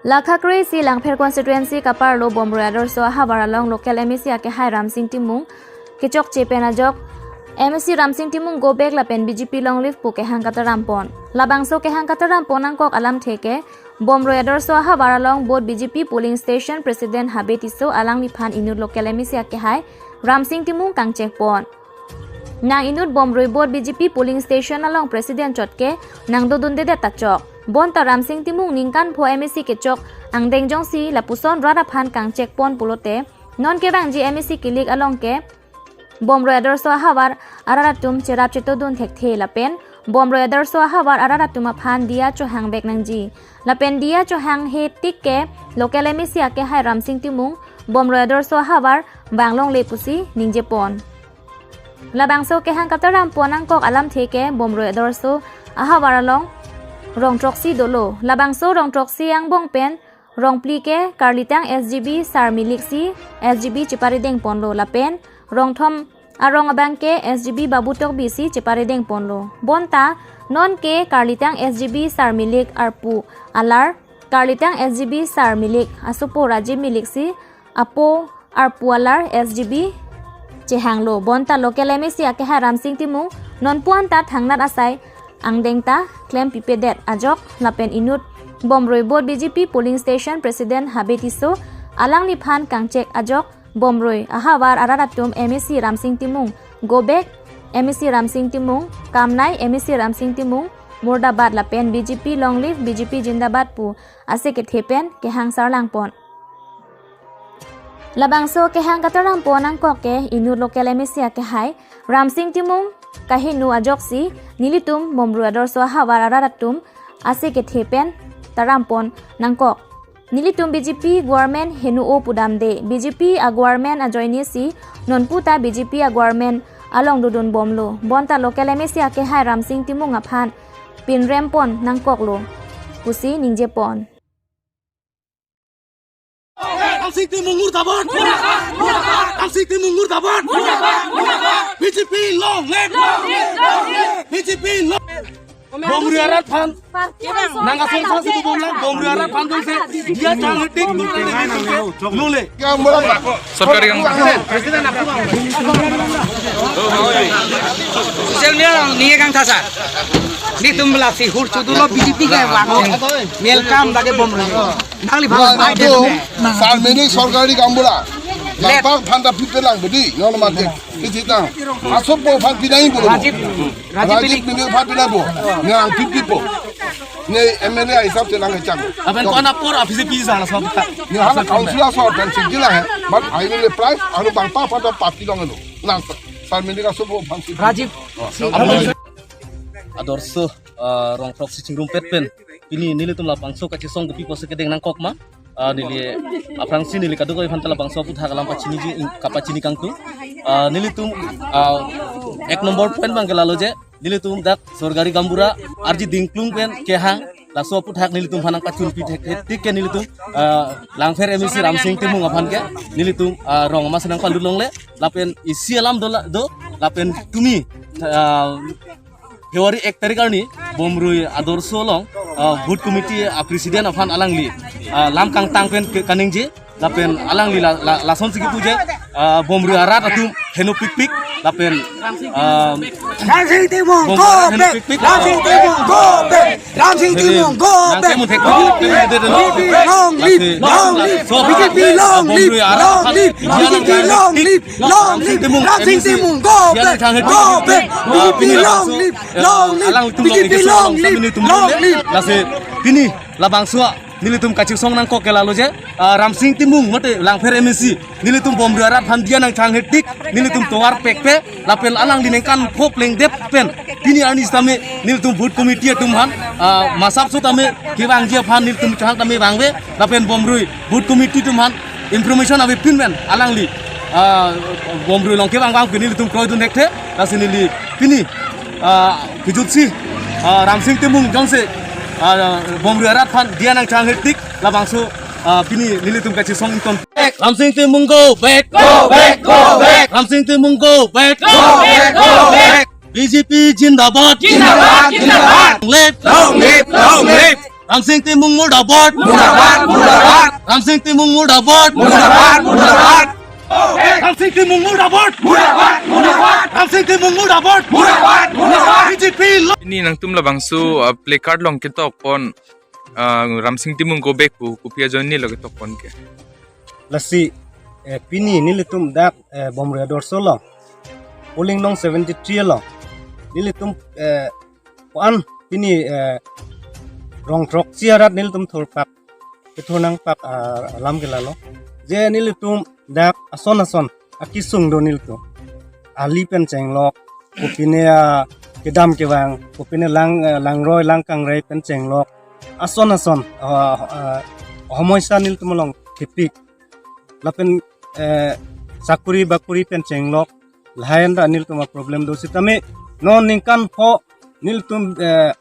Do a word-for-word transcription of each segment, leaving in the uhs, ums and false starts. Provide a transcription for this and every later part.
Lakha kre-isi Langpher constituency kaparlo Bomroi Adarsho ahavar along local M A C akehai Ramsing Timung kechokche pen ajok M A C Ramsing Timung go back lapen B J P long live pu kehang kataram pon. Labangso kehang kataram pon angkok alamthe ke Bomroi Adarsho ahavar along both B J P polling station president Habe Tisso alangliphan inut local M A C akehai Ramsing Timung kangchek pon. Nang inut Bomroi both B J P polling station along president chot ke nang dodundedet ta chok. Bonta Ramsing Timung ningkan pho M A C kechok angdeng jongsi lapuson rat aphan kangchek pon pulote, non kevangji M A C kilik along ke Bomroi Adarsho ahavar arat atum cherap chetodun thekthe lapen Bomroi Adarsho ahavar arat atum aphan diya chohang vek nangji. Lapen diya chohanghe tik ke local M A C akehai Ramsing Timung Bomroi Adarsho ahavar vanglongle pusi ningje pon. Labangso kehang kataram pon angkok alamthe ke Bomroi Adarsho ahavar along rong throksi dolo. Labangso rong throksi angbong pen rong phli ke karlitang S G B Sar Milik si S G B cheparideng ponlo lapen rong thom arong abang ke S G B Babu Tokbi si cheparideng ponlo. Bonta non ke karlitang S G B Sar Milik arpu alar karlitang S G B Sar Milik asopo Rajiv Milik si apo arpu alar S G B chehanglo. Bonta local M A C akehai Ramsing Timung nonpu anta thangnat asai angdeng ta klempipedet ajok lapen inut Bomroi both B J P polling station president Habe Tisso alangliphan kangchek ajok Bomroi ahavar arat atum M A C Ramsing Timung go back, M A C Ramsing Timung kamnai, M A C Ramsing Timung murdabad lapen B J P long live, B J P jindabad pu ase kethe pen kehang sarlang pon. Labangso kehang kataram pon angkok ke inut local M A C akehai Ramsing Timung kaheno ajoksi nelitum Bomroi Adarsho ahavar arat atum ase kethe pen taram pon nangkok. Nelitum B J P government heno-o pudamde, B J P a government ajoine si nonpu ta B J P a government along dodun bomlo. Bonta local M A C akehai Ramsing Timung aphan pinrem pon nangkoklo pusi ningje pon. Ramsing Timung murdabad! Ramsing Timung murdabad! B J P long live! B J P long live! Bomroi arat aphan nang asor sa si tu bomlang, Bomroi arat aphan dong se dia chang hetik lule. Sorkari kang. Social media ni kang thasa. Nelitum lasi hur chudulo B J P ke wang. Welcome lagi Bomroi. Nangliphan Sar Milik sorkari gaonbura. Let. Langpar phanta pipelang bedi, non mate. Kiti tang. Asopo phan pinai bolo. Rajib, Rajib Rajib Milik. Milik phan pinai bo. Nang pipi po. Ne M L A hisab se nang kechang. Lapen ko-an apor aphi si pi sana sob ta. Ne hala council asor dan singkila hai. But I will apply, anu bangpa phanta papi long anu. Nang Sar Milik asopo phan si. Rajib. Adarsho, ah, rong throksi chingrumpet pen pini nelitum labangso kachesong kopi pusi kedeng nangkok ma. Ah, neli aphrangsi neli kadokave aphanta labangso aputhak alam pachiniji, kapachini kangtung. Ah, nelitum, ah, ek number point abang ke lalo je, nelitum dak sorkari gaonbura arje dingklung pen kehang, laso aputhak nelitum aphan nangpachunpi thek, hetik ke nelitum, ah, Langpher M A C Ramsing Timung aphan ke nelitum, ah, rong amas nangpalut longle, lapen isi alam do la, do, lapen tumi, ah, February ek tarik arni Bomroi Adarsho along, ah, booth committee, ah, president aphan alangli, ah, lam kangtang pen ke kaningje lapen alangli la, la, lason si kipu je, ah, Bomroi arat atum heno pikpik lapen, ah, Ramsing Timung Bomroi go arat heno back! Pikpik. Ramsing Timung go back! Ramsing Timung go back! Nang kemu thek. B J P long live! Long live! B J P long live! Long live! B J P long live! Long live! Ramsing Timung go back! Go back! B J P long live! Long live! B J P long live! Long live! Lasi pini labangso nelitum kachesong nangkok ke lalo je, ah, Ramsing Timung mate Langpher M A C nelitum Bomroi arat aphan dia nangchang hetik, nelitum tovar pekpe, lapen alangli ningkan pho plengdet pen pini arni sitame nelitum booth committee atum aphan, ah, masap so tame kevangji aphan nelitum chang tame vangve, lapen Bomroi booth committee atum aphan information avepin pen alangli, ah, Bomroi along kevang vang pini nelitum kroidun thekthe, lasi neli pini, ah, kejutsi, ah, Ramsing Timung jongsi, ah, Bomroi arat aphan dia nangchang hetik labangso, ah, pini nelitum kachesong ington. Ramsing Timung go back! Go back! Go back! Ramsing Timung go back! Go back! Go back! B J P jindabad! Jindabad! Jindabad! Long live! Long live! Long live! Ramsing Timung murdabad! Murdabad! Murdabad! Ramsing Timung murdabad! Murdabad! Murdabad! Ramsing Timung murdabad! Murdabad! Murdabad! Ramsing Timung murdabad! Murdabad! Murdabad! B J P lo- Pini nangtum labangso, ah, placard along ketokpon, ah, Ramsing Timung go back pu, kopi ajoine lo ketokpon ke? Lasi, eh, pini nelitum dak, eh, Bomrui Adorsho along, polling nong seventy-three along, nelitum, eh, ko-an pini, eh, rong throksi arat nelitum thurpak, kethur nangpak, ah, alam ke lalo. Je nelitum dak ason ason akesung do nelitum. Ali pen chenglok, kopine, ah, kedam kevang, kopine lang, eh, langroi lang kangrei pen chenglok, ason ason, ah, ah, homoi sa nelitum along thepik. Lapen, eh, sakuri bakuri pen chenglok, lahai anta nelitum aproblem do sitame, non ningkan pho nelitum, eh,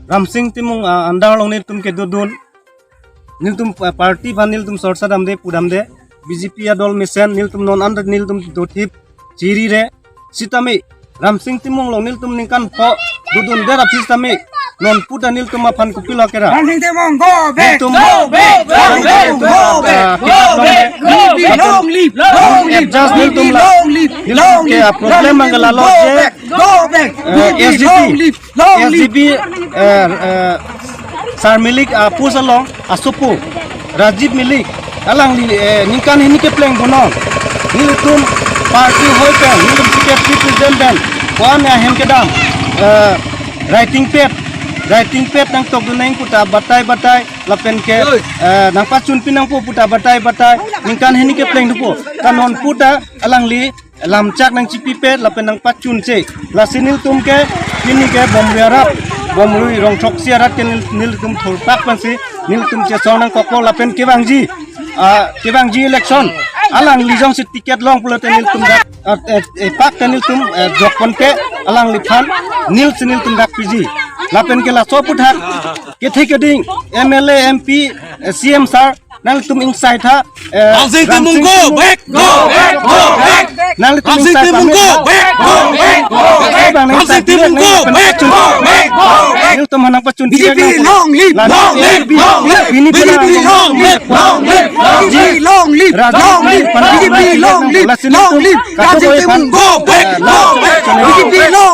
Ramsing Timung, ah, under along nelitum kedodun. Nelitum, eh, party aphan nelitum sorsa damde, pudamde. B J P adol mesen nelitum non anta nelitum dothip chirire. Sitame Ramsing Timung along nelitum ningkan pho dodunde rap sitame, non puta nelitum aphan kopilo kera? Ramsing Timung go back, nelitum go back, go back, go back, ah, go back, go back. Long live, long live, adjust nelitum la. Long live, nelitum long ke live, problem long live, mangala lo go je. Back, go back. Eh, B J P S G P, long live, long live. S G P, eh, eh, Sar Milik, ah, post along asopo Rajiv Milik, alangli, eh, ningkan hini kepleng bonong. Nelitum party hoi pen, nelitum secretary president pen, ko-an ahem kedam, eh, writing pad, writing pad nangtokdun nang puta batai batai, lapen ke, eh, nangpachunpi nangpo puta batai batai, ningkan hini kepleng dopo. Ta non puta alangli lamchak nangchipipe lapen nangpachunche. Lasi nelitum ke pini ke Bomrui arat, Bomrui rong throksi arat ke nel-, nelitum thurpak pensi nelitum chesong nangkokpo lapen kevangji, ah, kevangji election alangli jongsi ticket long pulote nelitum dak, ah, eh, eh, pak ke nelitum, eh, jokpon ke alangliphan nil si nelitum dak piji. Lapen ke laso aputhak kethe keding M L A, M P, eh, C M sir, nangtum ingsai tha, eh, Ramsing Timung go back, go back, go back. Nangtum Ramsing ingsai Timung tha, go back, go back, go back. Bang nang Ramsing Timung go back, go back, go back. Nangtum hanang pachun B J P long live, long live, long live. B J P long live, long live. B J P long live, long live. B J P long live, long live. Ramsing Timung go back, go back. B J P long